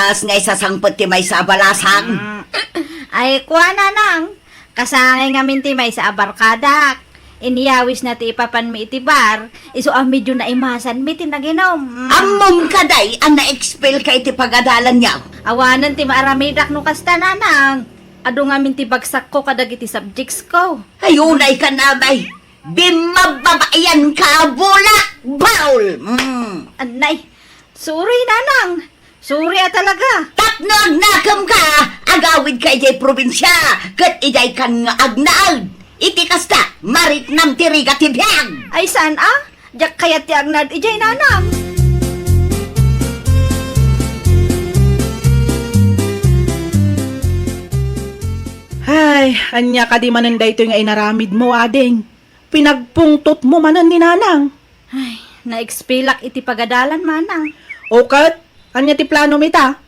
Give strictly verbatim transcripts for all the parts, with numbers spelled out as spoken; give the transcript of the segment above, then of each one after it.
Kas nga isasangpet ti maysa a balasang. Mm. Ay, kua, nanang. Kasangay ngamin ti maysa a barkadak. Inyawisna ti ipapanmi iti bar, isu a medio naimasanmi ti naginom. Mm. Ammom kadi a na-expel ka iti pagadalanyo? Awanen ti maaramidak no kasta, nanang. Adu ngamin ti bagsakko kadagiti subjectsko. Ay, unay ka, amay. Bimmababaian ka a bulak, baul! Mm. Anay, sorry, nanang. Sorry a talaga. Tapno agnakem ka, agawid ka idiay probinsia, ket idiay kan nga agnaed. Iti kasta, mariknam ti rigat ti biag. Ay, saan a? Diak kayat ti agnaed idiay, nanang. Ay, ania kadi manen daytoy nga inaramidmo, ading? Pinagpungtotmo manen ni nanang. Ay, na-expelak iti pagadalan, manang. O ket, ania ti planom ita?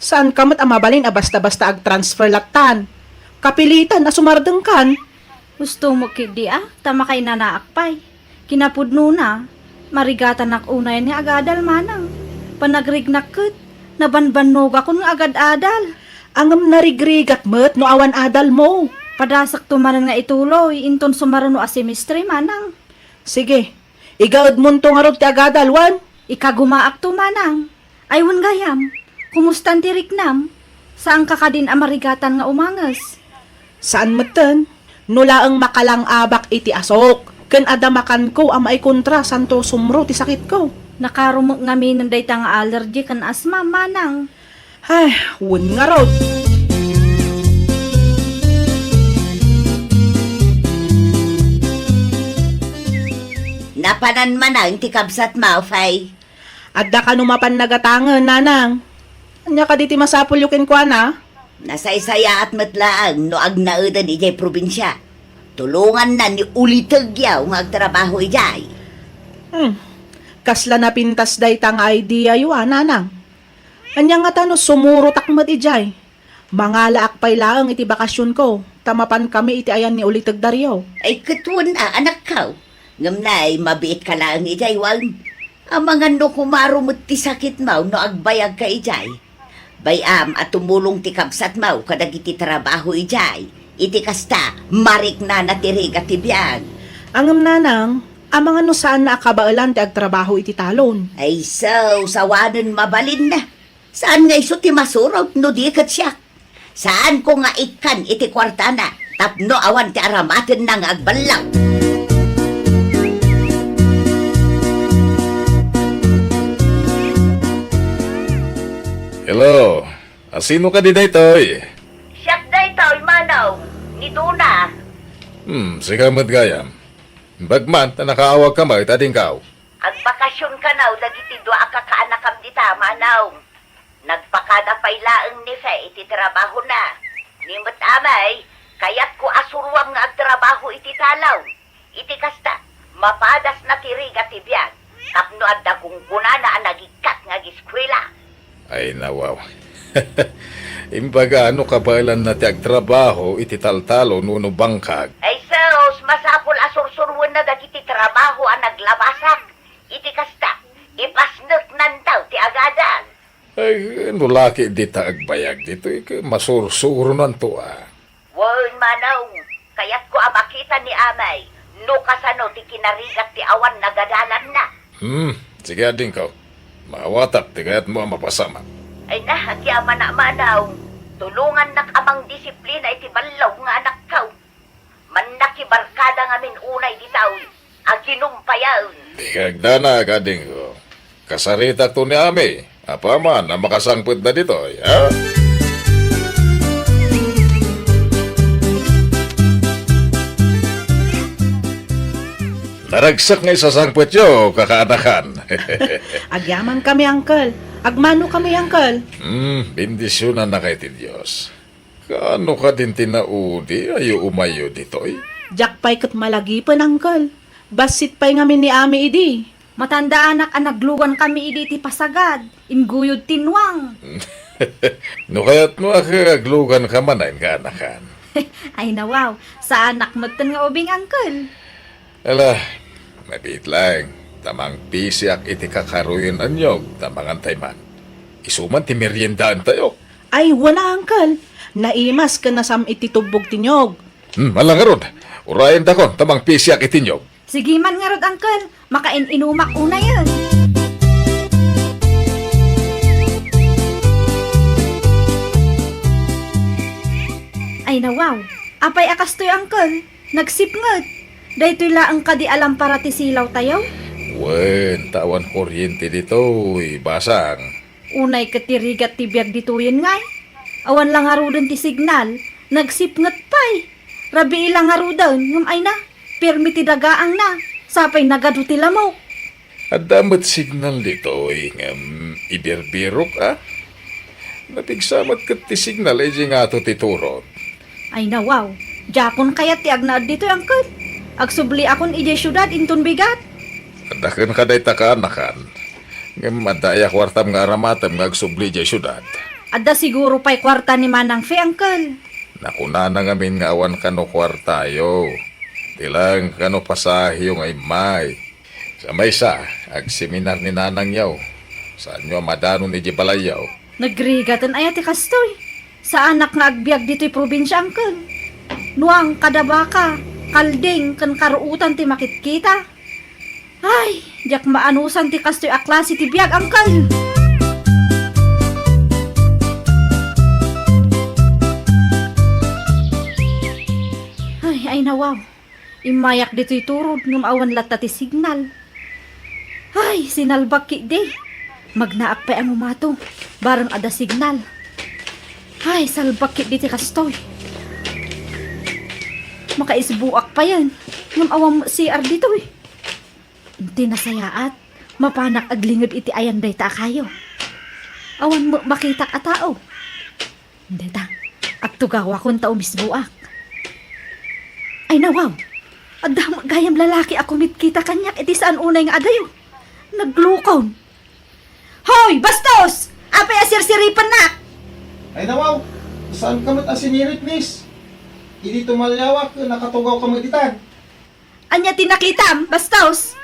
Saan ka met a mabalin a basta-basta agtransfer lattan? Kapilitan a sumardengkan. Gusto mo ketdi a, ta makainanaak pay. Kinapudnona, marigatanak unayen nga agadal, manang. Panagrignak ket, nabanbannogakon nga agad-adal. Ngem narigrigat met no awan adalmo. Padasakto manen nga ituloy, inton sumaruno a semestre, manang. Sige, igaedmonto ngarud ti agadal, wen? Ikagumaakto, manang. Ay, wen gayam, kumustan ti riknam? Saanka kadin a marigatan nga umanges? Saan metten, no laeng makalang-abak iti asok, ken adda makanko a maikontra santo sumro ti sakitko. Nakarumek ngaminen dayta nga allergy ken asma, manang. Ay, wen ngarud. Napanan manen ti kabsatmo, Fay? Adda kano mapan nagatangen, nanang. Ania kadi ti masapulyo kenkuana? Nasaysayaat met laeng no agnaeden idiay probinsia. Tulonganna ni ulitegyo nga agtrabaho idiay. Hmm. Kasla napintas dayta nga ideayo a, nanang. Ania ngata no sumurotak met idiay? Mangalaak pay laeng iti bakasionko, ta mapankami iti ayan ni Uliteg Dario. Ay, ket wen a, anakko. Ngem nay, mabiitka laeng idiay, wen. Amangan no kumaro met ti sakitmo no agbayagka idiay. Bay-am a tumulong ti kabsatmo kadagiti trabaho idiay. Iti kasta, mariknana ti rigat ti biag. Ngem, nanang, amangan no saanna a kabaelan ti agtrabaho iti talon? Ay, sus, awanen mabalinna. Saan nga isu ti masurot no di ket siak? Saanko nga ikkan iti kuartana tapno awan ti aramatenna nga agballaw. Hello, asino kadi daytoy? Siak daytoy, manong, ni Dona. Hmm, sika met gayam. Imbag man ta nakaawagka met, adingko. Agbakasion kano dagiti dua a kakaanakam dita, manong. Nagpakada pay laeng ni Fe iti trabahona. Ni met amay, kayatko a suroam nga agtrabaho iti talon. Iti kasta, mapadasna ti rigat ti biag tapno adda gunggonana a nagikkat nga ageskuela. Ay, nawaw. Imbaga, no kabaelanna ti agtrabaho iti taltalon wenno bangkag? Ay, sus, masapul a sursuroenna dagiti trabaho a naglabasak. Iti kasta, ipasneknanto ti agadal. Ay, no laki dita agbayag ditoy, ket masursuronanto a. Wen, manong, kayatko a makita ni amay no kasano ti kinarigat ti awan nagadalanna. Hmm, sige, adingko. Maawatak ti kayatmo a mapasamak. Ay na, agyamanak, manong. Tulongannak a mangdisiplina iti ballog nga anakko. Mannakibarkada ngamin unay ditoy. Aginumpayan. Di kagdana, adingko. Kasaritakto ni Ami. Apaman a makasangpetda ditoy, ha? Naragsak nga isasangpetyo, kakaanakan. Agyamankami, uncle. Agmanokami, uncle. Hmm, bendisionannaka iti Dios. Kaano kadin ti naudi a yuumayyo ditoy? Diak pay ket malagipen, uncle. Bassit pay ngamin ni Ami idi. Matandaanak a naglugankami idi iti pasagad. Ingguyod ti nuang. No kayatmo a agluganka manen, kaanakan. Ay, nawaw. Saanak metten nga ubing, uncle. Ala, mabiit laeng, ta mangpisiak iti kakaruyen a niyog, ta mangantay man. Isu man ti meriendaentayo. Ay, wen a, Uncle. Naimas ken nasam-it ti tubbog ti niyog. Hmm, ala ngarud. Urayendakon ta mangpisiak iti niyog. Sige man ngarud, Uncle. Makain-inumak unayen. Ay, nawaw. Apay a kastoy, Uncle? Nagsipnget. Daytoy laeng kadi a lampara ti silawtayo? Wen, ta awan kuryente ditoy, basang. Unay ket ti rigat ti biag ditoyen ngay. Awan la ngaruden ti signal, nagsipnget pay. Rabii la ngaruden, ngem ayna, pirmi ti dagaangna, sapay nagadu ti lamok. Adda met signal ditoy, ngem ibirbirok, a? Napigsa met ket ti signal idiay ngato ti turod. Ay, nawaw. Diakon kayat ti agnaed ditoy, Uncle. Agsubliakon idiay siudad inton bigat. Adda kenka dayta kaanakan. Ngem adda aya kuartam nga aramatem nga agsubli idiay siudad? Adda siguro pay kuarta ni Manang Fe, Uncle. Nakunana ngamin nga awan kano kuartayo. Ti laeng kano pasaheyo nga immay. Sa maysa, agseminar ni nanangyo. Saanyo a madanon idiay balayyo. Nagrigaten aya ti kastoy? Saanak nga agbiag ditoy probinsia, Uncle. Nuang, kadabaka, kalding, ken karuotan ti makitkita. Ay, diak maanusan ti kastoy a klase ti biag, Uncle. Ay, ay, nawaw. Immayak ditoy turod ngem awan latta ti signal. Ay, sinalbak ketdi. Magnaak pay a ngumato, bareng adda signal. Ay, salbak ketdi ti kastoy. Makaisbuak payen, ngem awan met C R ditoy. Ti nasayaat, mapanak aglinged iti ayan dayta a kayo. Awan met makitak a tao. Dayta, agtugawakon ta umisbuak. Ay, nawaw! Adda met gayam lalaki a kumitkita kaniak iti saan unay nga adayo. Naglukon. Hoy, bastos! Apay a sirsiripennak? Ay, nawaw! Saanka met a sinirip, miss? Idi tumaliawak, nakatugawka met ditan. Ania ti nakitam, bastos?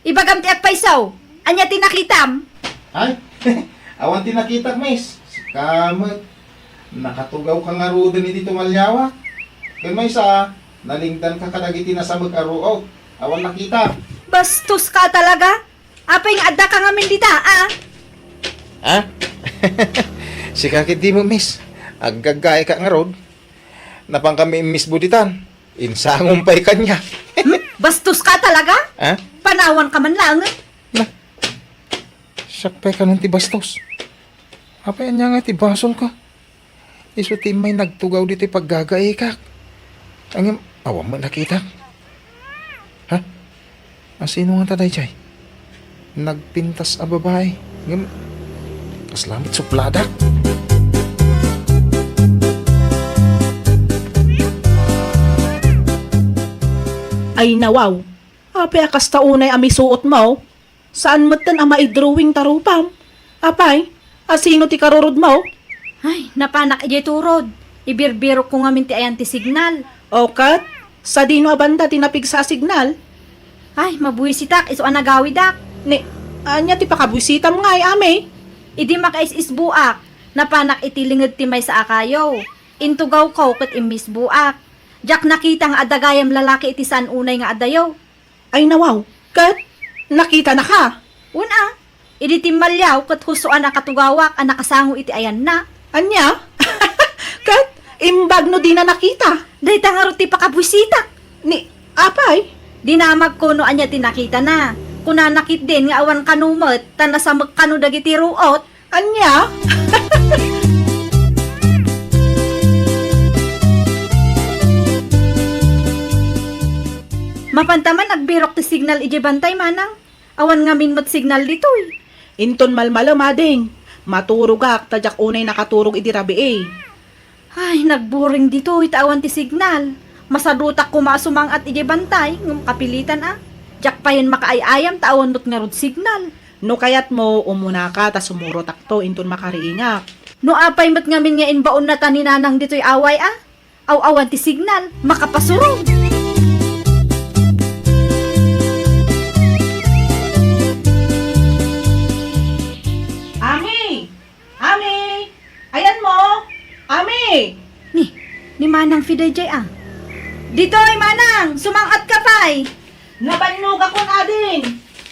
Ibagam ti agpayso. Ania ti nakitam? Ay, awan ti nakitak, miss. Sika met, nakatugawka ngaruden idi tumaliawak. Ken maysa, nalingdanka kadagiti nasamek a ruot. Awan nakitak. Bastoska talaga. Apay nga addaka ngamin dita, a? Ha? Sika ketdi met, miss. Aggaggaika ngarud. Napankami immisbo ditan. Insangom pay kaniak. Hmm? Bastoska talaga? Ha? Panawanka man laeng. Na, siak pay kanon ti bastos. Apay ania nga ti basolko? Isu ti immay nagtugaw ditoy paggagaikak. Ngem awan met nakitak. Ha? A, sino ngata daydiay? Nagpintas a babai. Ngem, kasla met supladak. Ay, nawaw. Apay a kasta unay a misuotmo? Saan metten a maidrawing ta rupam? Apay, a sino ti karurodmo? Ay, napanak idiay turod. Ibirbirokko ngamin ti ayan ti signal. O ket, sadino a banda ti napigsa a signal? Ay, mabuisitak isu a nagawidak. Ni, ania ti pakabuisitam ngay, Ami? Idi makaisisbuak, napanak iti linged ti maysa a kayo. Intugawko ket immisbuak. Diak nakita nga adda gayam lalaki iti saan unay nga adayo. Ay, nawaw, ket nakitanaka? Wen a, idi timmaliaw ket husto a nakatugawak a nakasango iti ayanna. Ania? Ket imbag no dina nakita? Dayta ngarud ti pakabuisitak. Ni, apay? Dinamagko no ania ti nakitana. Kunana ketdin nga awan kano met, ta nasamek kano dagiti ruot. Ania? Mapanta man agbirok ti signal idiay bantay, manang. Awan ngamin met signal ditoy. Inton malmalem, ading. Maturogak, ta diak unay nakaturog idi rabii. Ay, nagburing ditoy ta awan ti signal. Masadutak koma a sumang-at idiay bantay, ngem kapilitan a. Diak payen makaay-ayam ta awan met ngarud signal. No kayatmo, umunaka ta sumurotakto inton makariingak. No apay met ngamin nga imbaonna ta ni Nanang ditoy away a? Aw-awan ti signal, makapasurong. Ami! Fidaydiay a. Ditoy, manang, sumang-atka pay. Nabannogakon ading.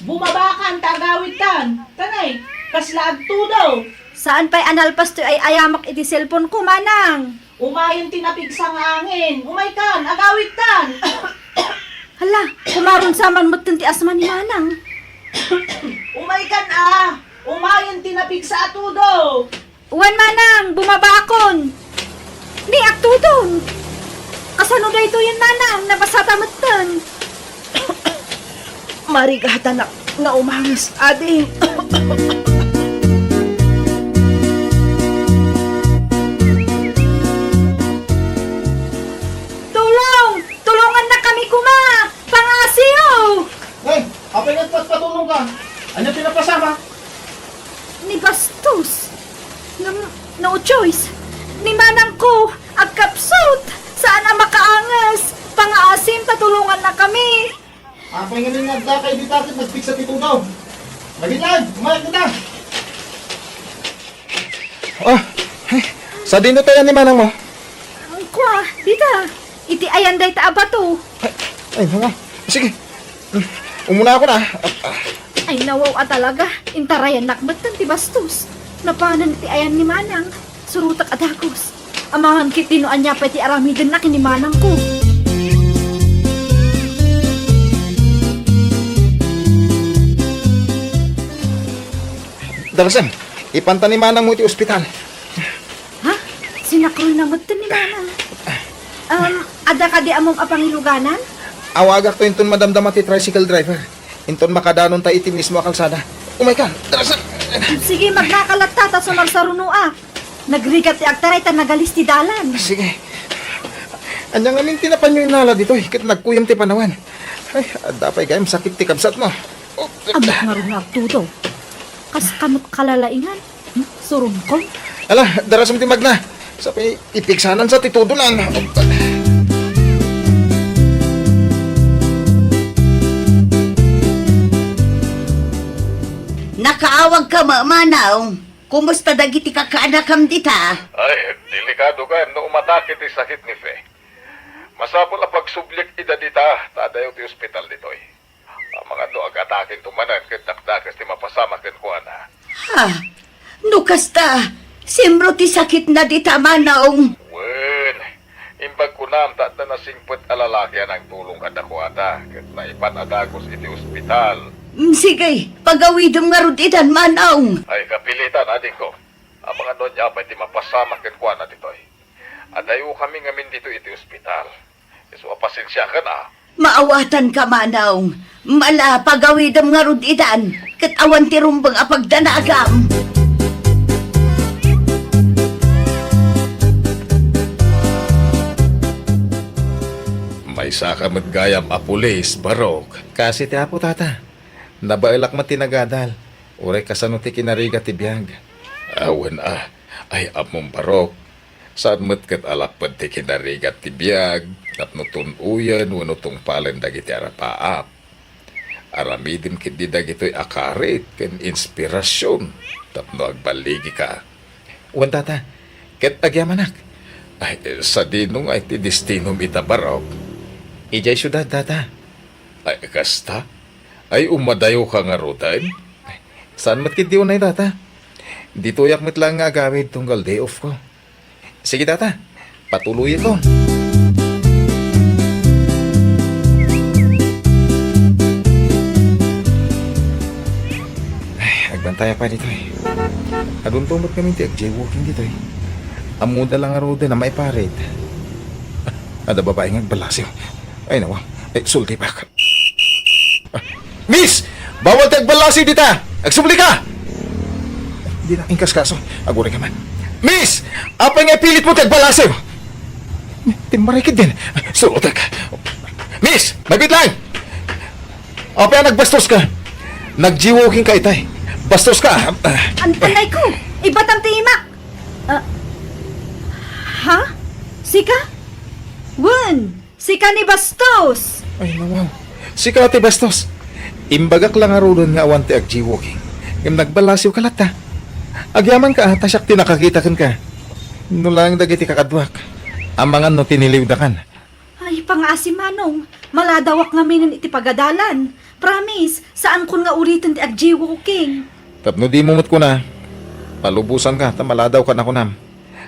Bumabakan ta agawidtan. Tanay, kasla agtudo. Saan pay a nalpas toy ay-ayamak iti cellphone ko, manang. Umayen ti napigsa nga angin. Umaykan, agawidtan. Hala, kumarunsa man metten ti asma ni manang. Umaykan a. Umayen ti napigsa a tudo. Wen, manang, bumabakon. Ni agtudon. Kasano daytoyen, manang? Nabasata metten. Marigatanak nga umanges, ading. Tulong! Tulongannakami koma! Pangasiw! Ay, apay nga patpatulong ka? Ania ti napasama? Ni Bastos. Ngem, no choice. Ni manangko, agkapsut. Saan a makaanges. Pangaasim ta tulongannakami. Apay ngamin nga adda kay dita ket nagpigsa ti tudo. Mabilang, umayat kita. Ah, ay, sadino tayo ni manang mo? Ang kwa, dita. Iti ayan dayta a bato. Ay, ay, nga. Sige. Umuna ako na. Ay, nawaw a talaga. Intarayannak metten ti Bastos. Napanen ti ayan ni manang. Surotek a dagus. Amangan ket ti no ania pay ti aramidenna ken ni manangko. Darasan, ipanta ni manang mo iti ospital. Ha? Sinakroy na metten ni manang. Um, adda kadi ammom a pangiluganan? Awagak to inton madamdama ti tricycle driver. Inton makadanon ta iti mismo a kalsada. Umayka, Darasan. Sige, magnaka latta ta sumarsarunoak. Nagrigat ti agtaray ta nagalis ti dalan. Sige. Ania ngamin ti napanyo inala ditoy ket nagkuyam ti panawen? Ay, adda pay gayam sakit ti kabsatmo. Oh. Ammok ngarud nga agtudo. Kas kamot kalalaingan. Hmm? Surungkol? Ala, darasam ti magna. Sapay ipigsanan sa ti tudonan. Nakaawag ka, ma-, manang. Kumusta dagiti kakaanakam dita? Ay, delikado gayam no umatake ti sakit ni Fe. Masapul a pagsublik ida dita, ta adayo ti ospital ditoy. Amangan no agataken to manen ket dakdakes ti mapasamak kenkuana. Ha? No kasta, simro ti sakitna dita, manang? Wen, imbag kunam ta adda nasingpet a lalaki a nangtulong kadakuada ket naipan a dagus iti ospital. Mm, sige, pagawidem ngarud idan, manang. Ay, kapilitan, adingko. Amangan no ania pay ti mapasamak kenkuana ditoy. Adayokami ngamin ditoy iti ospital. Isu a pasensiakan a. Maawatanka, manang. Mala, pagawidem ngarud idan, ket awan ti rumbeng a pagdanagam. Maysaka met gayam a pulis, Barok. Kasi ti Apo, Tata. Nabaelak met ti nagadal. Uray kasano ti kinarigat ti biag. Awan a. Ay, ammom, Barok. Saan met ket a lapped ti kinarigat ti biag tapno tun-oyen wenno tungpalen dagiti arapaap. Aramidem ketdi dagitoy a karit ken inspirasyon tapno agballigika. Wen, Tata, ket agyamanak. Ay, sadino nga iti destinom ita, Barok? Idiay siudad, Tata. Ay, kasta? Ay, umadayoka ngaruden? Saan met ketdi unay, Tata. Ditoyak met laeng nga agawid tunggal day off ko. Sige, Tata. Patuloyko. Ay, agbantayak pay ditoy. Adunto met ngamin ti ag-jaywalking ditoy. Ammoda la ngaruden a maiparit. Adda babai nga agbalasiw. Ay, nawa. Ay, sultibak. Ah, Miss! Bawal ti agbalasiw dita! Agsublika! Dina inkas kaso. Aguray ka man. Miss! Apay nga ipilitmo ti agbalasiw? Timmaray ketdin. Surotek. Miss! Mabiit lang! Apay a nagbastos ka? Nag-jaywalking ka itay. Bastos ka. Ah. An-, anay ko! Ibatam ti imak! Ah, ha? Sika? Wen, sika ni Bastos! Ay, nawaw. Sika ti Bastos. Imbagak la ngaruden nga awan ti ag-jaywalking. Ngem nagbalasiw ka latta. Agyamanka, ah, ta siak ti nakakita kenka. No laeng dagiti kakaduak. Amangan no tiniliwdakan. Ay, pangaasi, Manong. Maladawak ngaminen iti pagadalan. Promise, saankon nga uliten ti ag-jaywalking. Tapno dimo met kuna, palubosanka ta maladawkan a kunam.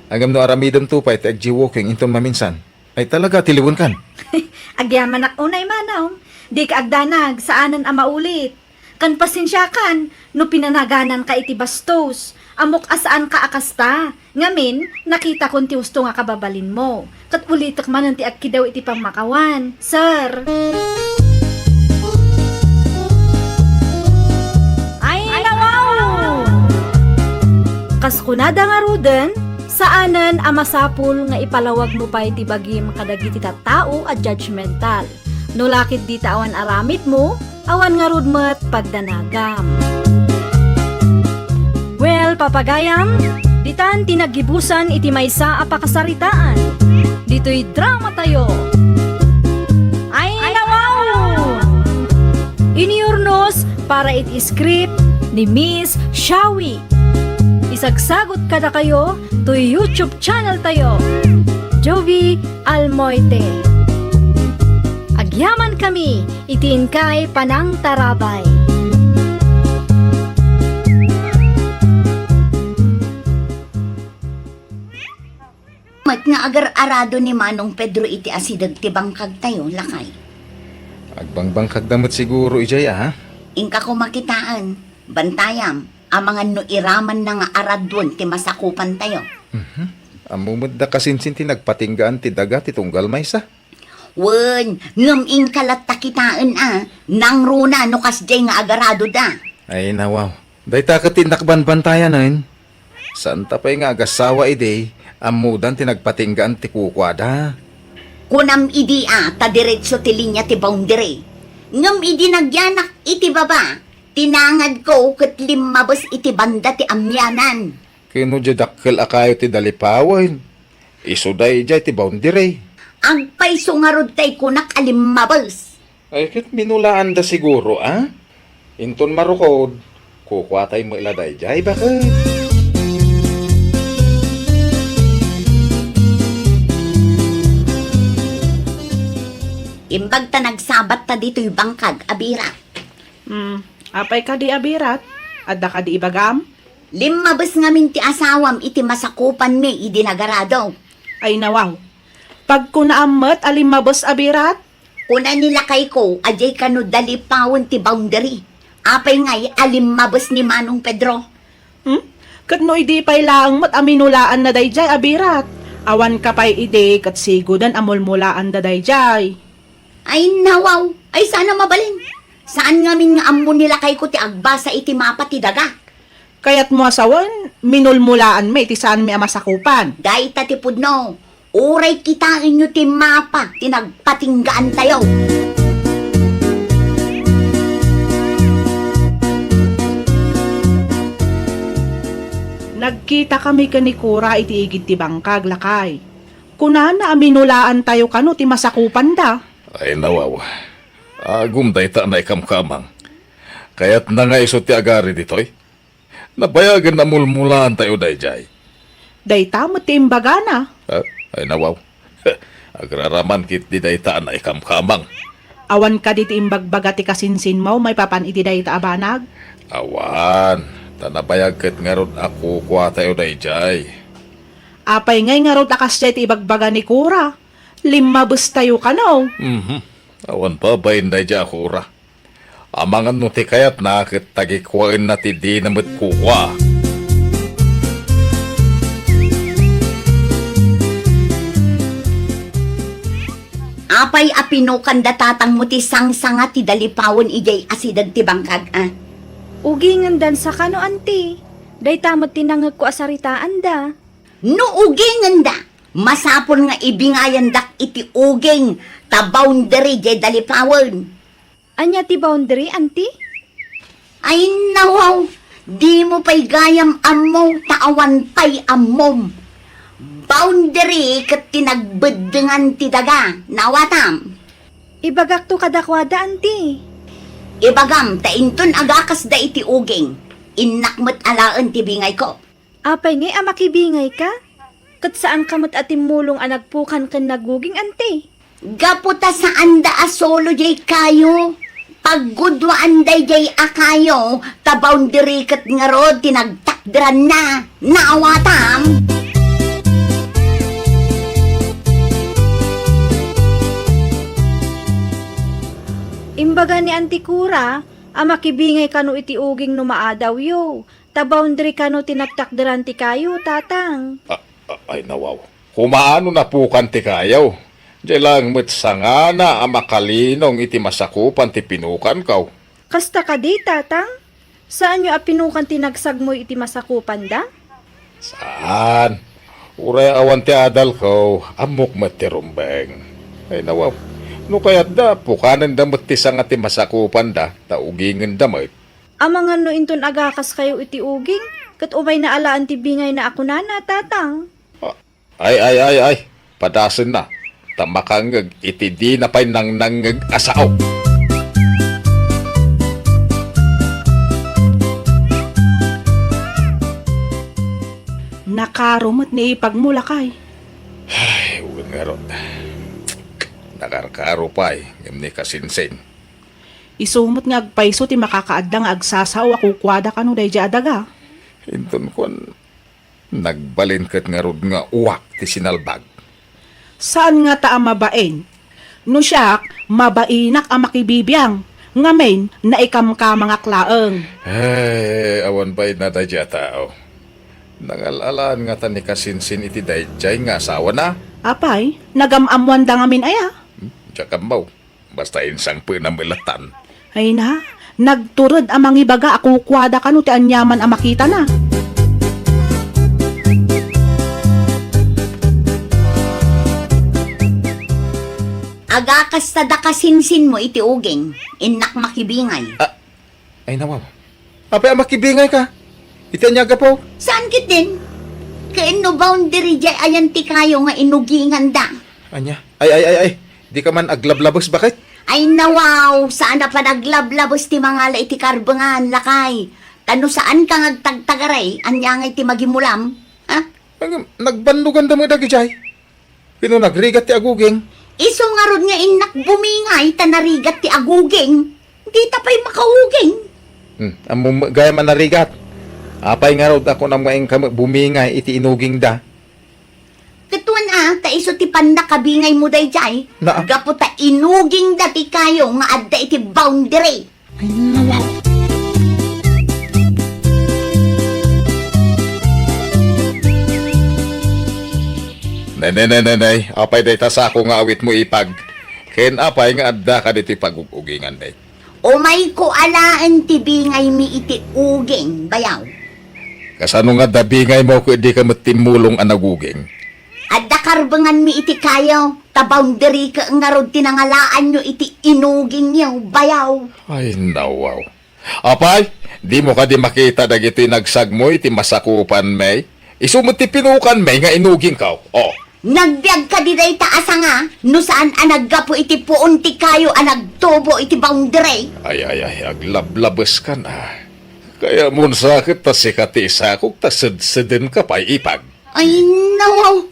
Ngem no aramidemto pay ti ag-jaywalking inton maminsan, ay talaga tiliwenkan. Agyamanak unay, Manong. Dika agdanag, saanen a maulit. Ken pasensiakan no pinanagananka iti bastos. Ammok a saanka a kasta. Ngamin, nakitakon ti husto nga kababalinmo. Ket ulitek manen ti agkidaw iti pammakawan, sir. Ay, nawaw! Kas kunada ngaruden, saanen a masapul nga ipalawagmo pay ti bagim kadagiti tattao a judgmental. No la ketdi ta awan aramidmo, awan ngarud met pagdanagam. Well, papagayam, ditan ti naggibusan iti maysa a pakasaritaan. Ditoy dramatayo. Ay, nawaw! Inurnos para iti script ni Miss Shawi. Isagsagot kadakayo toy YouTube channel tayo, Jovie Almoite. Agyaman kami iti inkay panangtarabay. Met nga agar-arado ni Manong Pedro iti asideg ti bangkagtayo, lakay. Agbangbangkagda met siguro idiay, a? Inka koma kitaen, bantayam, amangan no iramanna nga araduen ti masakupantayo. Mhm. Ammo met da kasinsin ti nagpatinggaan ti daga ti tunggal maysa. Wen, ngem inka latta kitaen a, nangruna no kasdiay nga agaradoda. Ay, nawaw. Dayta ket ti innak banbantayanen. Saanta pay nga agassawa idi, ammodan ti nagpatinggaan ti kukuada. Kunam idi a, ta diretso ti linia ti boundary. Ngem idi nagyanak iti baba, ti nangadko ket limmabes iti banda ti amianan. Ken no diay dakkel a kayo ti dalipawen, isu daydiay ti boundary. Agpayso ngarud tay kunak a limmabes. Ay, ket minulaanda siguro, a? Inton marukod, kukuatay met la daydiay, baket. Imbag ta nagsabatta ditoy bangkag a birat. Hmm, apay kadi a birat? Adda kadi ibagam? Limmabes ngamin ti asawam iti masakupanmi idi nagarado. Ay nawaw. Pagkunaam met a limmabes a birat? Kuna ni lakayko a diay kano dalipawen ti boundary. Apay ngay a limmabes ni Manong Pedro? Hmm? Ket no idi pay laeng met a minulaanna daydiay a birat? Awanka pay idi ket siguden a mulmulaanda daydiay. Ay, nawaw! Ay, saan a mabalin? Saan ngamin nga ammo ni lakayko ti agbasa iti mapa ti daga? Kayatmo a sawen, minulmulaanmi iti saanmi a masakupan. Dayta ti pudno. Uray kitaenyo ti mapa ti nagpatinggaantayo. Nagkitakami ken ni Kura iti igid ti bangkag, lakay. Kunana a minulaantayo kano ti masakupanda. Ay, nawaw. Agum dayta a naikamkamang. Kayatna nga isu ti agari ditoy. Nabayagen a mulmulaantayo daydiay. Dayta met ti imbagana. Ah, ay, nawaw. Agraraman ketdi dayta a naikamkamang. Awan kadi ti imbagbaga ti kasinsinmo maipapan iti dayta a banag? Awan. Ta nabayag ket ngarud a kukuatayo daydiay. Apay ngay ngarud a kasdiay ti ibagbaga ni Kura? Limmabestayo kano? Mhm. Awan babain daydiay a Kura. Amangan no ti kayatna ket tagikuaenna ti dina met kukua. Apay a pinukanda tatangmo ti sangsanga ti dalipawen idiay asideg ti bangkag, a? Ugingendan sakano, anti? Dayta met ti nangngegko a saritaanda. No ugingenda, masapul nga ibingayandak iti uging ta boundary diay dalipawen. Ania ti boundary, anti? Ay, nawaw, dimo pay gayam ammo ta awan pay ammom. Boundary ket ti nagbeddengan ti daga, nawatam. Ibagakto kadakuada, anti. Ibagam ta inton agakasda iti uging, innak met alaen ti bingayko. Apay ngay a makibingayka? Ket saanka met a timmulong a nagpukan ken naguging, anti? Gapu ta saanda a solo jay kayo. Pagguduaan dayjay a kayo, ta boundary ket ngarud ti nagtakderanna. Naawatam? Imbaga ni Anti Cora a makibingay kano iti uging no maadawyo, ta boundary kano ti nagtakderan ti kayo, Tatang. A-, a-, ay, nawaw. Kumaano napukan ti kayo? Diay laeng met sangana a makalinong iti masakupan ti pinukankaw. Kasta kadi, Tatang? Saanyo a pinukan ti nagsagmoy iti masakupanda? Saan. Uray awan ti adalko, ammok met ti rumbeng. Ay, nawaw. No kayatda, pukanenda met ti sanga ti masakupanda, ta ugingenda met. Amangan no inton agakaskayo iti uging, ket umayna alaen ti bingayna a kunana, Tatang. A-, ay, ay, ay, ay, padasenna, ta makangngeg iti dina pay nangnangngeg a sao. Nakaro met ni ipagmo, lakay. Ay, wen ngarud. Nakarkaro pay, ngem ni kasinsin. Isu met nga agpayso ti makakaadda nga agsasao a kukuada kano daydiay a daga. Inton kuan, nagbalin ket ngarud nga uwak ti sinalbag. Saan ngata a mabain? No siak, mabainak a makibibiang, ngamin, naikamkamangak laeng. Ay, awan bainna daydiay a tao. Nangal-alaan ngata ni kasinsin iti daydiay nga asawana? Apay, nagam-ammoanda ngamin aya? Hmm, diak ammo. Basta insangpetna met lattan. Ay na, nagtured a mangibaga a kukuada kano ti aniaman a makitana. Agakasta da kasinsinmo iti uging, innak makibingay. A-, Ay, nawaw. Apay a makibingayka? Iti ania a gapu? Saan ketdin? Ken no boundary jay ayan ti kayo nga inuginganda. Ania? Ay, ay, ay, ay. Dika man aglablabes, baket? Ay, nawaw. Saan a panaglablabes ti mangala iti karbengan, lakay. Ta no saanka nga agtagtagaray, ania ngay ti magimulam? Ha? Ay, nagbannoganda met dagijay. Ken no nagrigat ti aguging? Isu ngarud nga innak bumingay ta narigat ti aguging. Dita pay makauging. Hmm, ammom met gayam a narigat. Apay ngarud a kunam nga inka met bumingay iti inugingda? Ket wen a, ta isu ti pannakabingaymo daydiay. Naa. Gapu ta inugingda ti kayo nga adda iti boundary. Ay, nawaw. Nay, nay, nay, nay, nay. Apay dayta sako nga awitmo, ipag? Ken apay nga addaka ditoy pagug-ugingan, nay? Umayko alaen ti bingaymi iti uging, bayaw. Kasano nga adda bingaymo ket dika met timmulong a naguging? Adda karbenganmi iti kayo, ta boundary ket ngarud ti nangalaanyo iti inugingyo, bayaw. Ay, nawaw. Apay, dimo kadi makita dagitoy nagsagmoy ti masakupanmi? Isu met ti pinukanmi nga inugingko. Oh. Nagbiag kadi dayta a sanga, no saan a naggapu iti puon ti kayo a nagtubo iti boundary? Ay, ay, ay, aglablabeskan a. Kayatmon sa ket ta sika ti isakok ta sedsedenka pay, ipag. Ay, nawaw.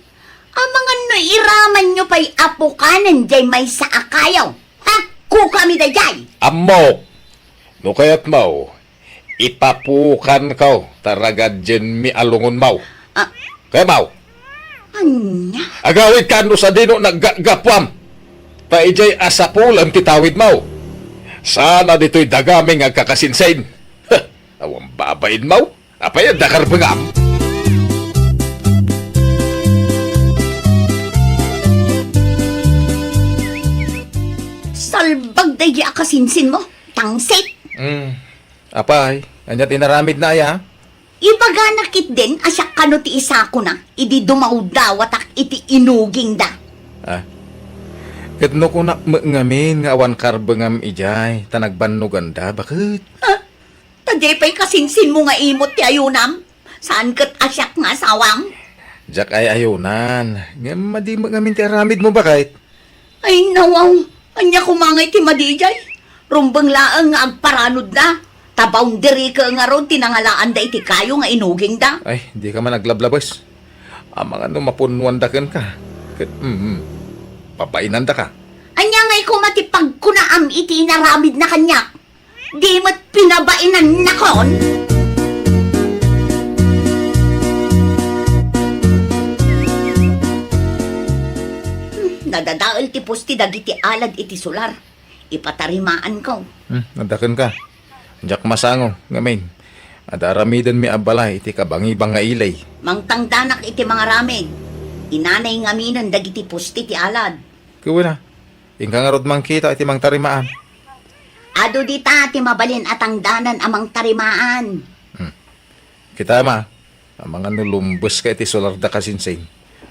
Amangan no iramanyo pay a pukanen jay maysa a kayo. Hakkokami dayjay. Ammok. No kayatmo, ipapukanko ta ragadienmi a lungonmo. Ah. Kayatmo? Ania? Agawidka no sadino naggapuam. Ta idiay a sapulem ti tawidmo. Saan a ditoy dagami nga agkakasinsin. Heh, awan babainmo. Apay, adda karbengam? Salbag daydi a kasinsinmo, tangsit! Mm. Apay, ania ti inaramidna aya? Ibagana ketdin a siak kano ti isakona, idi dumawdawatak iti inugingda. Ah. Ket no kunak met ngamin nga awan karbengam idiay, ta nagbannoganda, baket? Ah, Ta di pay kasinsinmo nga imot ti ayunam? Saan ket a siak nga asawam? Diak ay-ayunan. Ngem madi met ngamin ti aramidmo, baket? Ay, nawaw. Ania koma ngay ti madi idiay? Rumbeng laeng nga agparanodda. Ta boundary ket ngarud ti nangalaanda iti kayo nga inugingda. Ay, dika man aglablabes. Amangan no mapunnoanda kenka. Ket, mm, mm, pabainandaka. Ania ngay koma ti pagkunaam iti inaramidna kaniak? Di met pinabainannakon? Hmm, nadadael ti pusti dagiti alad iti solar. Ipatarimaanko. Hmm, adda kenka. Diak masango, ngamin, adda aramidenmi a balay iti kabangibang nga ili. Mangtangdanak iti mangaramid. Inanay ngaminen dagiti pusti ti alad. Ket wen a, inka ngarud mangkita iti mangtarimaan. Adu dita ti mabalin a tangdanan a mangtarimaan. Hmm. Kitaem a, amangan no lumbeska iti solar da kasinsin.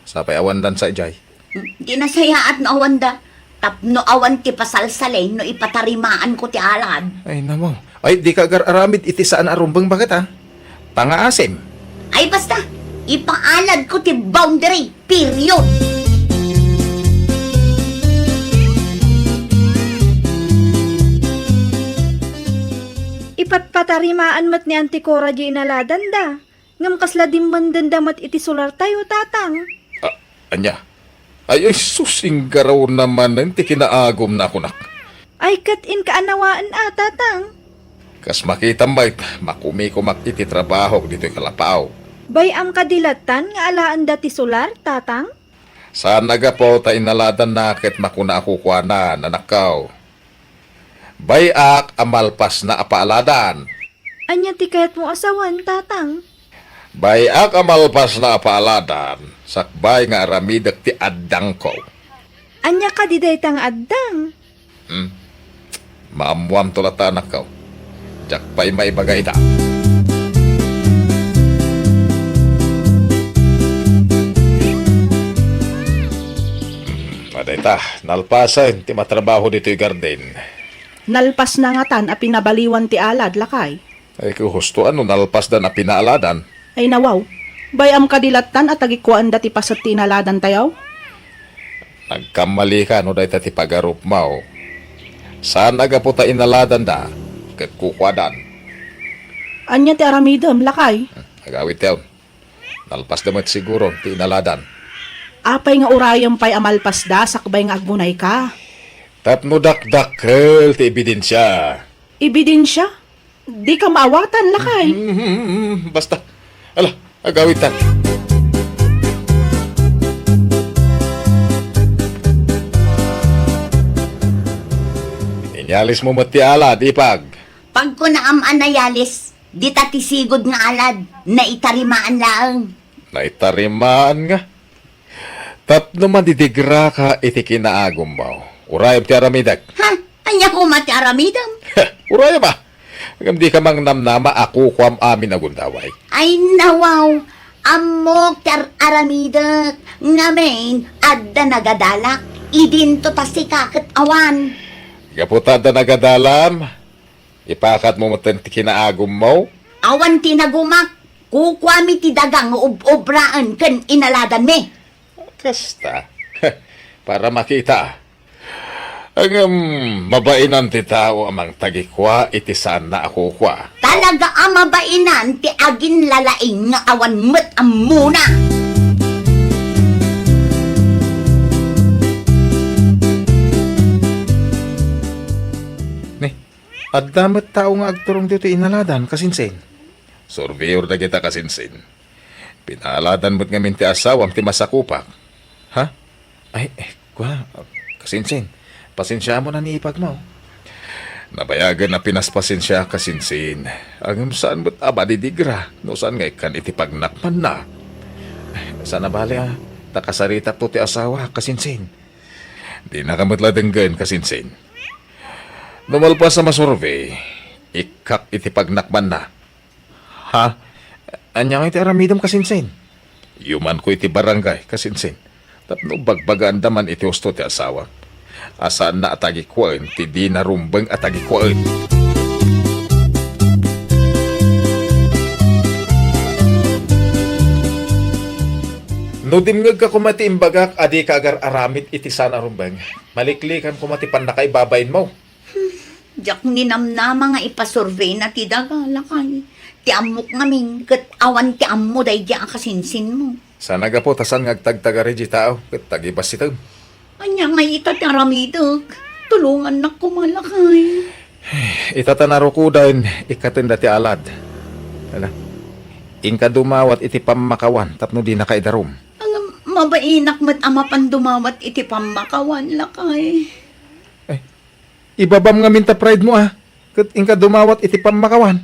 Sapay awandan sadiay. Hmm, di nasayaat no awanda. Tapno awan ti pasalsalin no ipatarimaanko ti alad. Ay, namo. Ay, dika agar-aramid iti saan a rumbeng baket, a? Pangaasim. Ay, basta, ipaaladko ti boundary. Period. Ipatpatarimaan met ni Auntie Cora di inaladanda. Ngem kasla dimmendenda met iti solartayo, Tatang. A-, ania? Ay, ay, sus, inggaraw na manen ti kinaagumna a kunak. Ay, ket inka a nawaen a, Tatang. Kas makitam met, makumikomak iti trabahok ditoy kalapaaw. Bay-am kadi lattan nga alaenda ti solar, Tatang? Saan a gapu ta inaladanna ket makuna a kukuana, anakko. Bay-ak a malpasna a paaladan. Ania ti kayatmo a sawen, Tatang? Bay-ak a malpasna a paaladan, sakbay nga aramidek ti addangko. Ania kadi dayta nga addang? Hmm? Maammoamto latta, anakko. Diak pay maibaga ita. Hmm, adda ita, nalpasen ti matrabaho ditoy garden. Nalpasna ngatan a pinabaliwan ti alad, lakay. Ay, ket husto a no nalpasdan a pinaaladan. Ay, nawaw. Bay-am kadi lattan a tagikuaenda ti paset ti inaladantayo? Nagkammalika no dayta ti pagarupmo. Saan a gapu ta inaladanda ket kukuadan. Ania ti aramidem, lakay? Hmm, agawidtayon. Nalpasda met siguro ti inaladan. Apay nga urayem pay a malpasda sakbay nga agbunayka? Tapno dakdakkel ti ebidensia. Ebidensia? Dika maawatan, lakay. Mm, basta. Ala, agawidtan. Inyalismo met ti alad, ipag. Pagkunaam a nayalis, dita ti sigud nga alad, naitarimaan laeng. Naitarimaan nga? Tapno madidigraka iti kinaagummo, urayem ti aramidek. Ha? Ania koma ti aramidem? Urayem a. Ngem dika mangnamnama a kukuam amin a gundaway. Ay, nawaw. Ammok ti ar-aramidek. Ngamin, adda nagadalak. Idinto ta sika ket awan. Gapu ta adda nagadalam, ipakatmo metten ti kinaagummo? Awan ti nagumak. Kukuami ti daga nga ub-ubraen ken inaladanmi. Kasta. Para makita. Ngem, mabainan ti tao a mangtagikua iti saanna a kukua. Talaga a mabainan ti aginlalaing nga awan met ammona. Ni, adda met tao nga agturong ditoy inaladan, kasinsin. Surveyor dagita, kasinsin. Pinaaladan met ngamin ti asawam ti masakupak. Ha? Ay, eh, kua, kasinsin. Pasensiamon a ni ipagmo. Nabayagen a pinaspasensiak, kasinsin. Ngem saan met a madidigra no saan nga ikkan iti pagnakmanna. Saan a bale a, ta kasaritakto ti asawa, kasinsin. Dinaka met la denggen, kasinsin. No malpas a masurvey, ikkak iti pagnakmanna. Ha? Ania nga iti aramidem, kasinsin? Yumanko iti barangay, kasinsin. Tapno bagbagaanda man iti husto ti asawa. A saanna a tagikuaen ti dina rumbeng a tagikuaen. No dimngegka koma ti imbagak a dika agar-aramid iti saan a rumbeng, maliklikan koma ti pannakaibabainmo. Hmm, diak ninamnama nga ipasurveyna ti daga, lakay. Ti ammok ngamin, ket awan ti ammo daydi a kasinsinmo. Saan a gapu ta saan nga agtagtagari diay tao ket agibassitem. Ania ngay ita ti aramidek? Tulongannak koma, lakay. Ita ta narukoden, ikkatenda ti alad. Ala. Inka dumawat iti pammakawan tapno dinaka idarum. Ang mabainak met a mapan dumawat iti pammakawan, lakay. Eh, ibabam ngamin ta pride mo, ah. Ket inka dumawat iti pammakawan.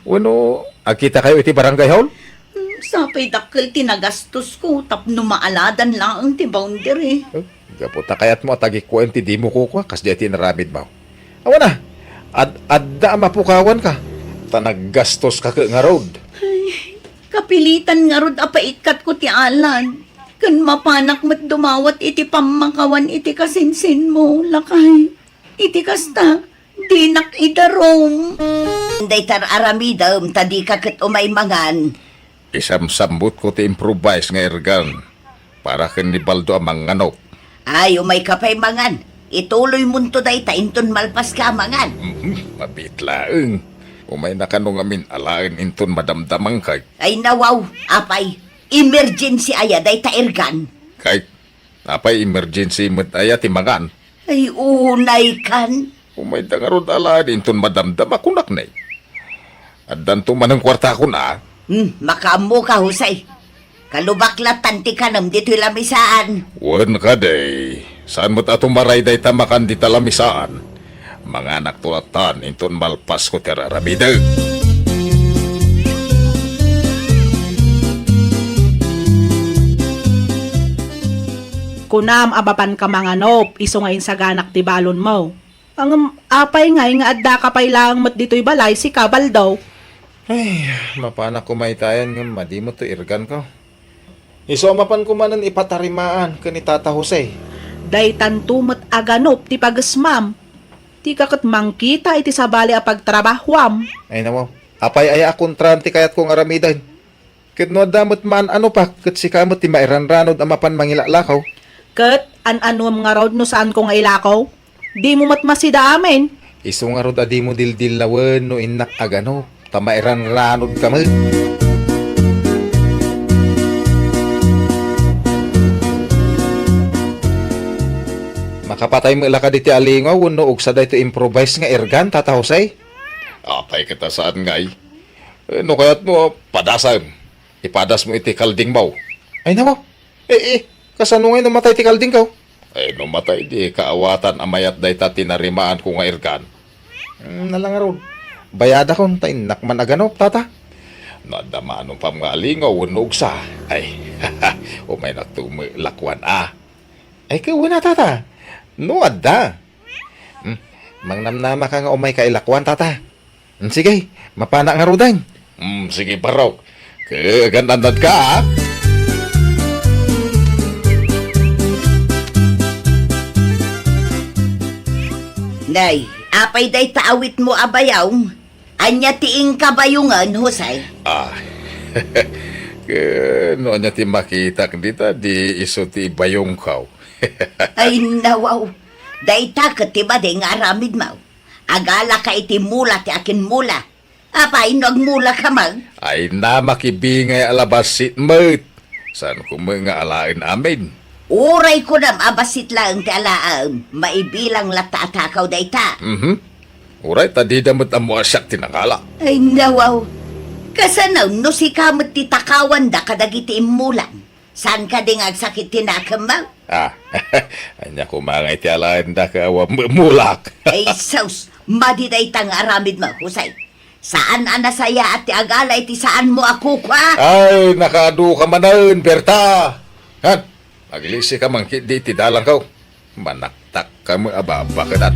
Wenno, agkitakayo iti barangay hall? Hmm, sapay dakkel ti nagastosko tapno maaladan laeng ti boundary. Eh, gapu ta kayatmo a tagikkuaen ti dimo kukua, kasdiay ti inaramidmo. Awan a, ad-, adda a mapukawanka. Ta naggastoska ket ngarud. Ay, kapilitan ngarud a paikkatko ti alad. Ken mapanak met dumawat iti pammakawan iti kasinsinmo, lakay. Iti kasta, dinak idarum. Dayta aramidem ta dika ket umay mangan. Isamsammutko ti improvise nga ergan para ken ni Baldo a manganop. Ay, umayka pay mangan. Ituloymonto dayta inton malpaska a mangan. Mhm, mabiit laeng. Umayna kano ngamin alaen inton madamdamangka. Ay, nawaw, apay. Emergency aya dayta ergan. Kay, apay emergency met aya ti mangan? Ay, unay kan. Umayda ngarud alaen inton madamdama, kunak ne. Addanto manen kuartakon a. Hmm, makaammoka, Jose. Kalubak lattan ti kanem ditoy lamisaan. Wen kadi, saan met a tumaray dayta makan dita lamisaan. Manganakto lattan inton malpasko ti ar-aramidek. Kunam a mapanka manganop isu nga insaganak ti balonmo. Ngem apay ngay nga addaka pay laeng met ditoy balay, sika, Baldo? Ay, mapanak koma itayen ngem madi met toy erganko. Isu a mapanko manen ipatarimaan ken ni Tata Jose. Daytanto met a ganop ti pagesmam. Dika ket mangkita iti sabali a pagtrabahuam. Ay, nawaw. Apay aya a kontraan ti kayatko nga aramiden? Ket no adda met maan-anopak, ket sika met ti mairanranod a mapan mangilalakaw. Ket an-anuem ngarud no saanko nga ilakaw? Dimo met masida amin. Isu ngarud a dimo dildillawen no innak a ganop, ta mairanranodka met. Makapatay met la kadi ti alingaw wenno ugsa daytoy improvise nga ergan, Tata Jose? Apay ket a saan ngay? Eh, no kayatmo, padasem. Ipadasmo iti kaldingmo. Ay, nako. Eh, eh, kasano ngay no matay ti kaldingko? Eh, no matay, di kaawatan a mayat dayta tinarimaanko nga ergan. Hmm, nalangarod. Bayadakon, ta innak man a ganop, tata. No adda maanupam nga alingaw wenno ugsa, ay, umaynakto met lakuan a. Ay, kawana, tata. No adda. Hmm, mangnamnamaka nga umayka ilakuan, tata. Hmm, sige, mapanak ngaruden. Hmm, sige, barok. Kagan-annadka, a. Nay, apay dayta awitmo a bayong? Ania ti inka bayongen, Jose? Ah, ken no ania ti makitak dita, di isu ti bayongko. Ay, nawaw. Dayta ket ti madi nga aramidmo. Agalaka iti mula ti akinmula. Apay no agmulaka met? Ay, na makibingay a labassit met. Saanko met nga alaen amin? Uray kunam a bassit laeng ti alaem, maibilang latta a takaw dayta. Mhm. Uray ta dida met ammo a siak ti nangala. Ay, nawaw. Kasano no sika met ti takawanda kadagiti immulam? Saan kadi nga agsakit ti nakemmo? Ah, ania koma nga iti alaenda ket awan mulak. Ay, sus, madi dayta nga aramidmo, Jose. Saan a nasayaat ti agala iti saanmo a kukua? Ay, nakaadu ka manen, Berta. Han, aglisi ka man ketdi iti dalangko. Manaktak ka met a babakedan.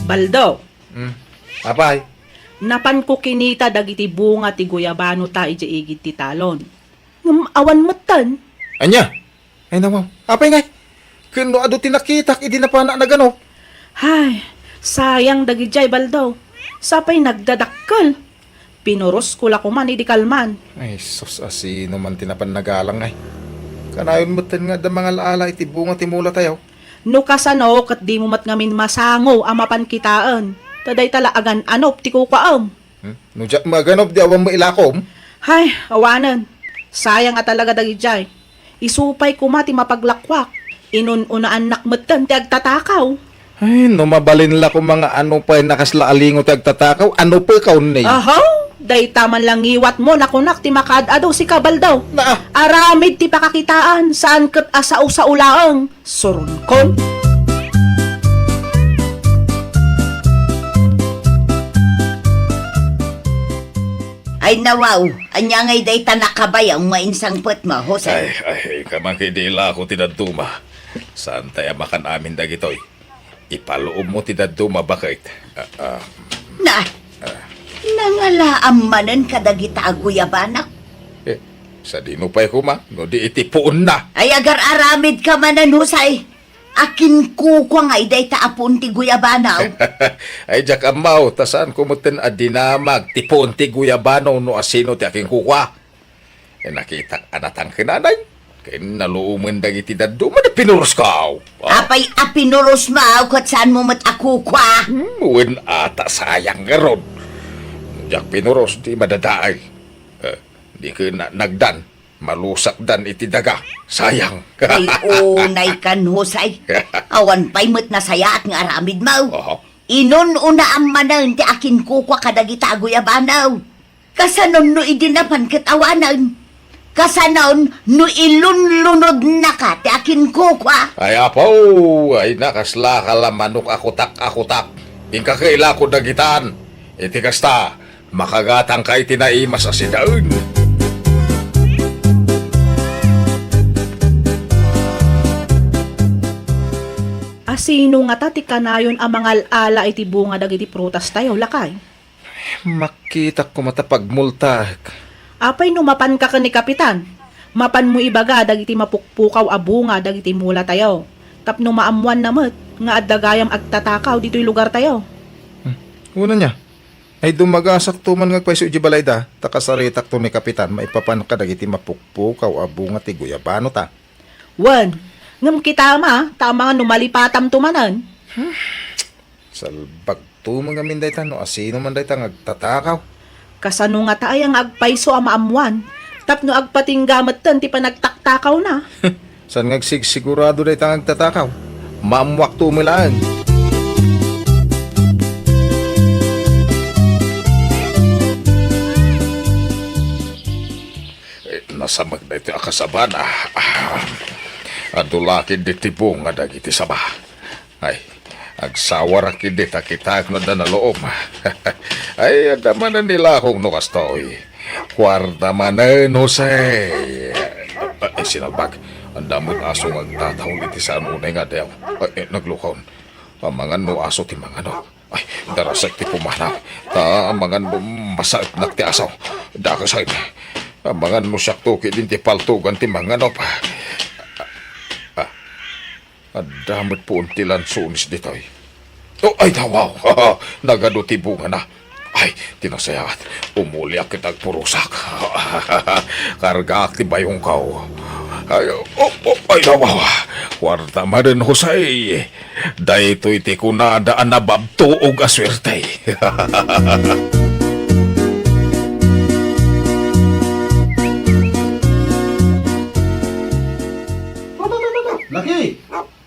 Baldo, Hmm. Apay? Napanko kinita dagiti bunga ti guyabano ta idiay igid ti talon. Ngem awan metten. Ania? Ay, nawaw. Apay ngay? Ken no adu ti nakitak idi napanak naganop? Hay, sayang dagidiay, Baldo. Sapay nagdadakkel. Pinurosko la koman idi kalman. Ay, sus, asino man ti napan nagalang, ay. Kanayon metten nga adda mangal-ala iti bunga ti mulatayo. No kasano, ket dimo met ngamin masango a mapan kitaen. Ta dayta la agan-anop ti kukuaem. Hmm? No diak maganop, di awan mo ilakom? Hay, awanen. Sayang a talaga dagidiay. Isu pay koma ti mapaglakuak. Inun-unaannak metten ti agtatakaw. Ay, no mabalin la koma nga ano pay nakasla a lingo ti agtatakaw, ano pay kaunay? Aha, dayta man la ngiwatmo, nakunak ti makaad-adu si Kabaldaw. Naa. Aramid ti pakakitaan, saan ket a sao-sao laeng. Suronkon. Ay, nawaw, ania ngay dayta nakabayang nga insangpetmo, Jose? Ay, ay, kaman kay di ilako ti dadduma. Saan tay a makan amin dagitoy? Ipaluom mo ti dadduma, baket. Ah, ah. Na, nangalaam manen kadagita a guyabanak? Eh, sadino pay koma, no di iti puonna? Ay, agar-aramid ka manen, Jose. Akin kukua ngay dayta a puon ti guyabanaw? Ay, diak ammo, ta saan ko metten a dinamag ti puon ti guyabanaw no asino ti akin kukua. Eh, nakitak a natangkenanay. Ken naluomen dagiti dadduma, di pinurosko. Ah. Apay a pinurosmo, ket saan mo met a kukua? Hmm, wen ata sayang ngarud. Diak pinuros, di madadaay. Eh, di ken na-, nagdan. Malusakdan iti daga. Sayang. Ay, unay kan, Jose. Awan pay met nasayaat nga aramidmo. Aha. Inun-unaam manen ti akin kukua kadagita a guyabanaw. Kasanon no idi napan ket awanen? Kasanon no ilunlunodnaka ti akin kukua? Ay, apo, ay, nakasla ka la manok a kutak a kutak. Inka ket ilako dagitan. Iti kasta, makagatangka iti naimas a sidaen. Asino ngata ti kanayon a mangal-ala iti bunga dagiti prutas tayo, lakay? Makitak koma ta pagmultaek. Apay no mapanka ken ni Kapitan? Mapanmo ibaga dagiti mapukpukaw a bunga dagiti mula tayo. Tapno maammoanna met nga adda gayam agtatakaw ditoy lugar tayo. Hmm. Wen ania? Ay, dumagasakto man nga agpayso iti balayda, ta kasaritakto ni Kapitan maipapan kadagiti mapukpukaw a bunga ti guyabano ta. Wen, ngem kitama, ta amangan no malipatamto manen. Hmm. Salbagto man ngamin dayta no asino man dayta nga agtatakaw. Kasano ngata aya nga agpayso a maammoan tapno agpatingga metten ti panagtaktakawna? Saan nga agsigsigurado dayta nga agtatakaw? Maammoakto met laeng. Eh, nasamak daytoy a kasabana. Ah, adu la ketdi ti bunga dagiti saba. Ay, agsawarak ketdi ta kitaek no adda naloom. Ay, adda manen ni lakong no kastoy. Kuarta manen, Jose. Ay, sinalbag. Adda met aso nga agtataul iti saan unay nga addayo. Ay, eh, naglukaw. Amangan no aso ti manganok. Ay, darasek ti pumanaw. Ta amangan no masaetnak ti aso. Dakasen. Amangan no siakto ketdin ti paltogan ti manganok. Ah, Adda met puon ti lansones ditoy. Oh, ay, nawaw! Nagadu ti bungana. Ay, ti nasayaat. Umuliak ket agpurosak. Kargaak ti bayongko. Ay, oh, oh, ay, nawaw! Kuarta manen, Jose. Daytoy ti kunada a nababtuog a suerte. Laki!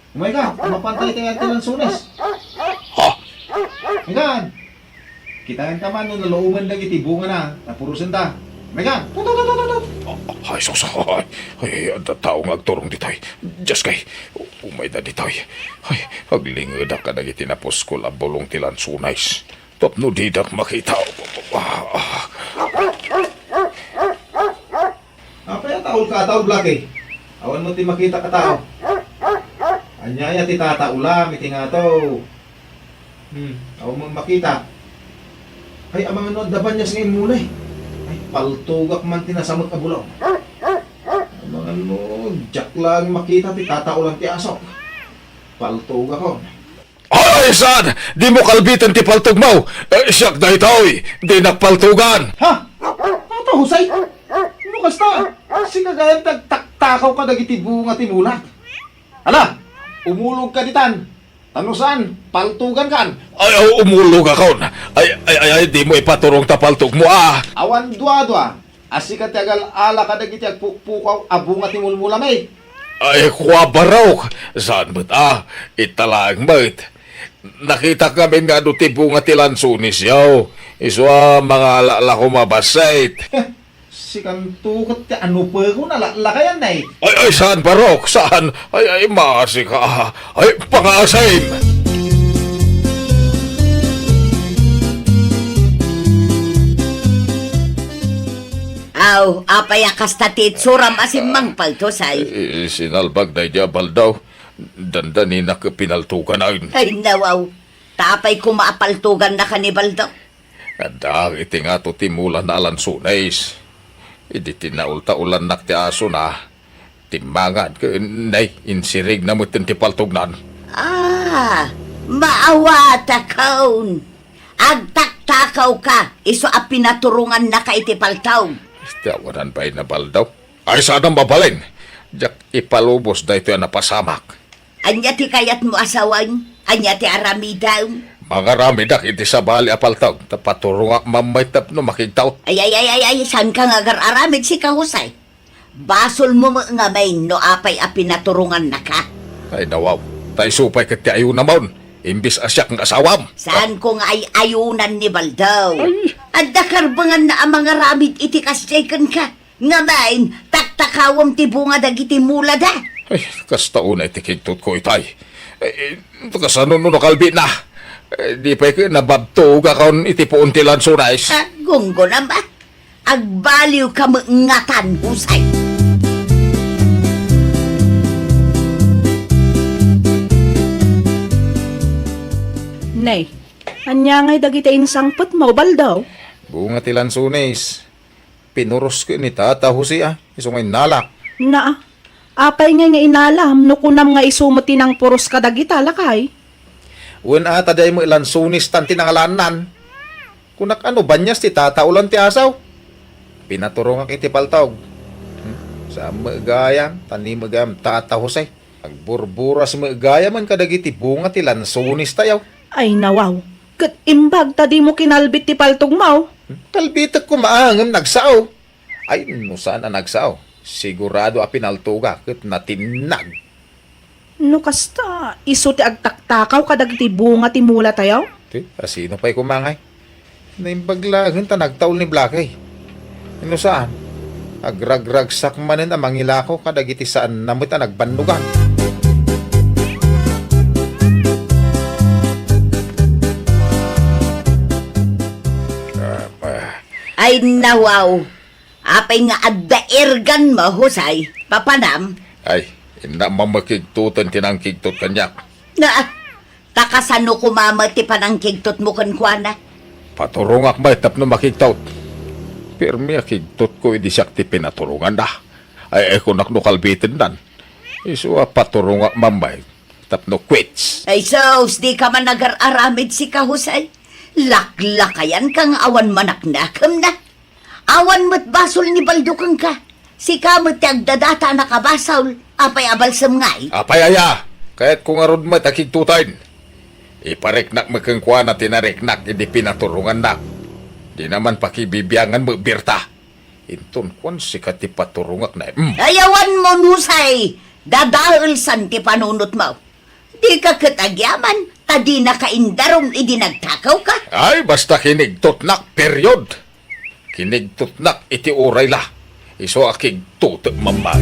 Umayka, mapantay tayo ti lansones. Ha? Umaykan! Kitaenka man no naloomen dagiti bungana, ta purosen ta. Umaykan! Tut, tut, tut, tut, tut. Ay, sus, ay, ay, adda tao nga agturong ditoy. Diaskay, umayda ditoy. Ay, aglingedak kadagiti napuskol a bulong ti lansones. Tapno didak makita. Ah, ah. Apay a taulka a tao, Blackie? Awan met ti makitak a tao. Ania aya ti tataulam iti ngato? Hmm, awan met makita. Ay, amangan no adda banias nga immuli. Ay, paltogak man ti nasamek a bulong. Amangan no diak laeng makita ti tataulam ti asok. Paltogakon. Ay, saan? Dimo kalbiten ti paltogmo! Eh, siak daytoy! Dinak paltogan! Ha? Tata Jose? No kasta, sika gayam ti agtaktakaw kadagiti bunga ti mulak. Ala, umulogka ditan. Tano saan? Paltugan kan? Ay, aw, umulogakon. Ay, ay, ay, ay, dimo ipaturong ta paltugmo, a. Awan duadua. A sika ti agal-ala kadagiti agpukpukaw a bunga ti mulmulami. Ay, kua, Barok. Saan met, a? Ita laeng met. Nakitak ngamin nga adu ti bunga ti lansones, yaw. Isu a mangala la koma bassit. Sikanto ket ti anupekon a laklakayan, nay. Ay, ay, saan, Barok? Saan? Ay, ay, maasi ka. Ay, pangaasim! Aw, apay a kasta ti itsuram a simmangpag, Jose? Eh, sinalbag daydi a Baldaw. Dandaninak pinaltugan. Ay, nawaw. Ta apay koma a paltugannaka ni Baldaw? Adda iti ngato ti mulana a lansones. Idi tinaultaolannak ti asona, timmangad ken nay, insirigna metten ti paltugnan. Ah, maawatakon. Agtaktakawka, isu a pinaturongannaka iti paltog. Ti awanan bain a Baldaw. Ay, saan a mabalin. Diak ipalubos daytoy a napasamak. Ania ti kayatmo a sawen? Ania ti aramidem? Mangaramidak iti sabali a paltog, ta paturongak mamay tapno makigtaot. Ay, ay, ay, ay, ay, saanka nga agar-aramid, sika, Jose? Basolmo met ngamin no apay a pinaturongannaka. Ay, nawaw. Ta isu pay ket ti ayunam, imbes a siak nga asawam. Saanko nga ay-ayunan ni Baldaw? Ay. Adda karbenganna a mangaramid iti kasdiay kenka. Ngamin, taktakawem ti bunga dagiti mulada. Ay, kasta unay ti kigtotko itay. Eh, eh, kasano no nakalbitna? Eh, di pay ket nababtogakon iti puon ti lansones. Ah, gunggonam, a. Agbaliwka met ngatan, Jose. Nay, ania ngay dagiti insangpetmo, Baldaw? Bunga ti lansones. Pinuros ket ni Tata Jose, a, isu nga innalak. Naa, apay ngay nga inalam no kunam nga isu met ti nangpuros kadagita, lakay? Wen a, ta diay met lansones tan ti nangalaannan. Kunak a no banias ti tataolan ti asaw. Pinaturongak iti paltog. Hmm, saan met gayam, tan ni met gayam Tata Jose. Agburburas met gayam kadagiti bunga ti lansones tayo. Ay, nawaw. Ket imbag ta dimo kinalbit ti paltogmo? Hmm, kalbitek koma ngem nagsao. Ay, no saan a nagsao, sigurado a pinaltoga ket natinnag. No kasta, isu ti agtaktakaw kadagiti bunga ti mula tayo? Ti, asino pay koma ngay? Naimbag laengen ta nagtaol ni Blackie. No saan, agragragsak manen a mangilako kadagiti saanna met a nagbannogan. Ah, ah. Ay, nawaw! Apay nga adda erganmo, Jose, papanam? Ay, innak makigtoten ti nangkigtot kaniak. Na, ta kasano koma met ti panangkigtotmo kenkuana? Paturongak met tapno makigtot. Permi a kigtotko idi siak ti pinaturonganna. Ay, ay, kunak no kalbitennan. Isu a paturongak met tapno—Ay sus, dika man agar-aramid, sika, Jose. Laklakayanka nga awan manaknakemna. Awan met basol ni Baldo kenka. Sika met ti agdadata a nakabasol. Apay a balsem ngay? Apay aya? Kayatko ngarud met a kigtoten. Ipariknak met kenkuana ti nariknak idi pinaturongannak. Dina man pakibibiangan met, Berta. Inton kuan, sika ti paturongak, nay. Mm. Ay, awan mo, Jose. Dadaelsan ti panunotmo. Dika ket agyaman, ta dinaka indarum idi nagtakawka. Ay, basta kinigtotnak, period. Kinigtotnak iti uray la. Isu a kigtotek mamay.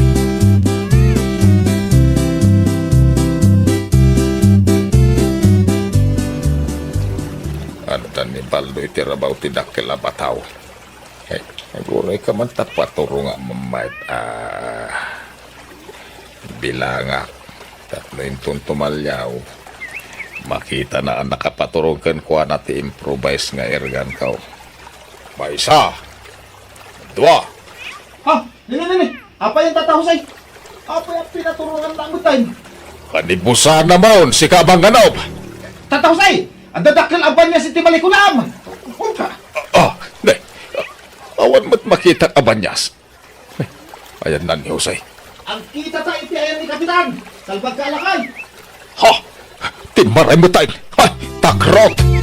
Adda ni Baldo iti rabaw ti dakkel a bataw. Eh, aguray ka man ta paturongak mamay. Ah, bilangak. Tapno inton tumaliaw, makitana a nakapaturong kenkuana ti improvise nga erganko. Maysa, dua. Ha? Nini, nini. Apay ita, Tata Jose? Apay a pinaturongannak met tayo? Kanibusana maon, sika a mangnganob. Tata Jose, adda dakkel a banias iti balikunaam. Unta. Ah, ne. Awan met makitak a banias. Ayanna ni Jose. Agkitata iti ayan ni Kapitan. Salbagka a lakay. Ha? Ti maray met ay, ay, takrot!